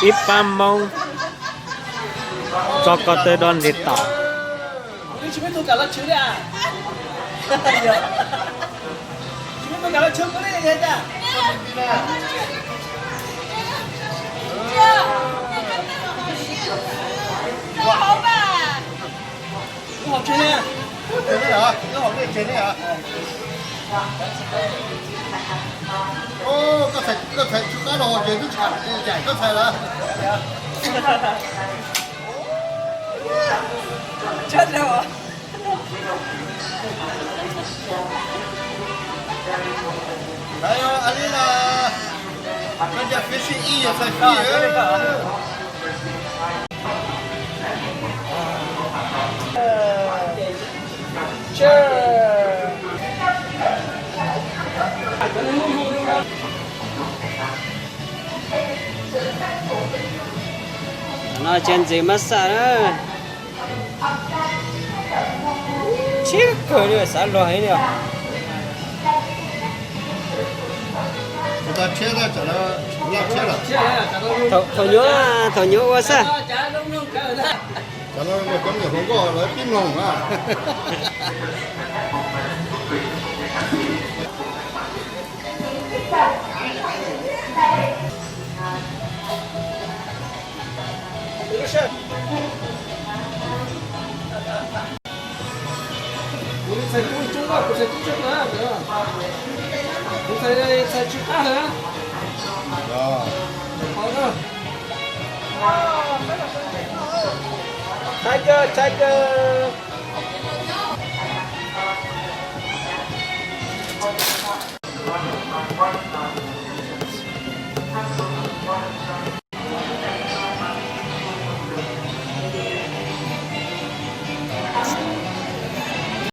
Ib pab Hmoob tso ko taw do ntes tom. Koj txhais, koj txhais tsis qab los ces twb tsham yaim koj txhais lawm. Li no, koj cia fiv sij ib yam txhais fij. No tsis ntxim mas xav na. Tshiab kawg li, xav luag heev li os. Thaum, thaum nyuaj, thaum nyuaj ua xwb. Cov no cov me nyuam hluas nkauj lawv pib mloog na. Kuv txhais coob coob, kuv txhais coob tshaj na. Kuv txhais, txhais tsis qab heev na. Tiger, tiger.